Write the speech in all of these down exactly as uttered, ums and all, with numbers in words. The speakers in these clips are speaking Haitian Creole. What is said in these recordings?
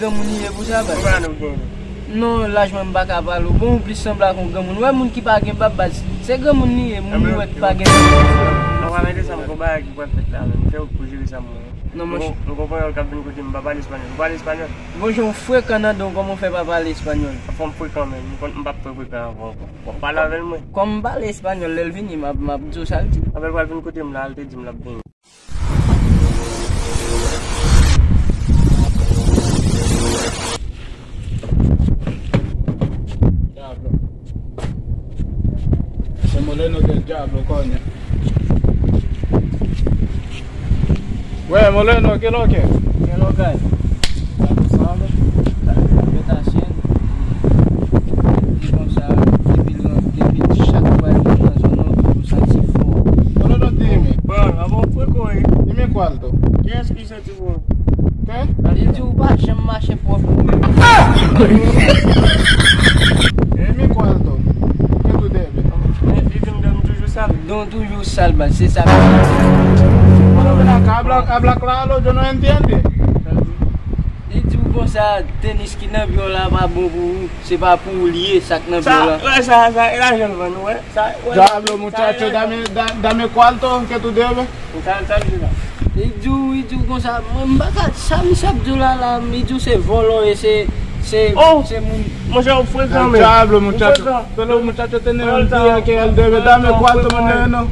Granmoun li ye pou sa, baz. Konbyen ane w genyen? Non, laj mwen m pa ka pale w. Bon, ou plis sanble ak yon granmoun. Ou wè moun ki pa gen bab, baz, se granmoun li ye, moun ou wè ki pa gen bab. Non, pa mete sa m konba ki pral fèt la, men m fè w pou jere sa m mwen. Non, monchè. M gon panyòl k ap vin kote m, m pa pale espanyòl. Ou pale espanyòl? Bon, jan w frekan nan don, kòman w fè pa pale espanyòl? Fò m frekan, men m konn, m p ap twò frekan avè w ankò. Bon, pale avè l, mwen. Kòm m pale espanyòl, lè l vini, m ap, m ap di w sa l di. Apre l pral vin kote m la, al te di m l ap vini. Diablo. Ese Moleno del Diablo, coño. Wey, Moleno, ¿qué lo que? ¿Qué lo que hay? Está pasando. ¿Qué está haciendo? Di konsa, depi l ran-, depi chak fwa l vin nan zòn nan, ou toujou santi fò. Moleno, dime. Bon, avè w frekan, wi. Dime cuánto. Kiyès ki santi fò? Kè? Li di ou pa janm mache pwòp ou menm. Dime cuánto. ¿Qué tú debes? Men, li di m don toujou sal. Don toujou sal, baz, se sa. Habla, habla claro, yo no entiende. Li di w konsa, tenis ki nan pye w la pa bon pou ou, se pa pou ou li ye, sa k nan pye w la. Sa, wè, sa, sa, e lajan l vann, ou wè. Sa, wè, Diablo, sa, muchacho, e lajan. Dame, da-, dame cuarto que tú debes. Sa, sa l di la. Li di w, li di w konsa, mwen, m pa ka, sa misye ap di w la, la, li di w se vòlò, e se, se, oh, se moun. Monchè, ou frekan, men. Diablo, muchacho. Ou frekan. Pero muchacho tiene un día que él debe darme cuarto, no, no.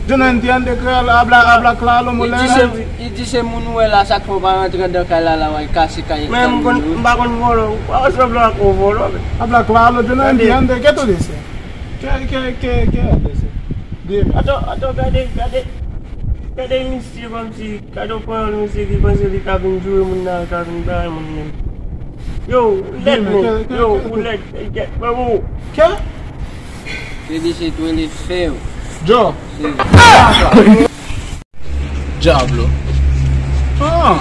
Yo no entiende que él habla, habla claro, Moleno. Li di se, li di se moun ou wè la, sa k fè w pa rantre andan kay la, la, w al kase kay moun yo. Men m konn, m pa konn vòlò. Ou pa wè sanble ak yon vòlò, men. Habla claro, yo no entiende. ¿Qué tú dices? ¿Qué, qué, qué, qué él dice? Dime. Atò, atò, gade, gade. Gade misye kòmsi, gade yon panyòl misye ki panse li ka vin joure moun nan, ka vin bay moun nan. Yo, ou lèd, men. Yo, ou lèd. Kè? Kè? Yo di se tou li fè yo. Yo. Diablo. Ah!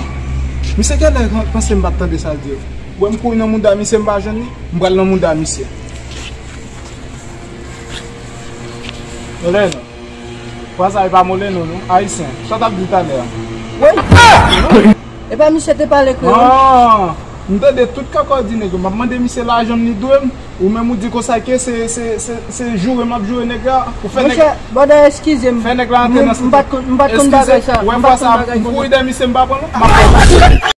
Misye genlè panse m pa t tande sa l di yo. Wè m kouri nan mouda misye, m pa jwenn li, m pral nan mouda misye. Moleno. Pwa sa e pa Moleno, non. Ayisyen. Sa w t ap di talè a? Wi. E pa misye te pale kreyòl? Ah! M tande tout kaka w di nèg yo. M ap mande misye lajan m li dwe m. Ou menm ou di konsa ke se, se, se, se joure m ap joure nèg la. Ou fè nèg. Monchè, brother, eskize m. Fè nèg la antre nan. M pa t konn, m pa t konn bagay sa. Eskize, wè m pa t konn bagay sa. M kouri dèyè misye, m pa pran l. M ap pran l.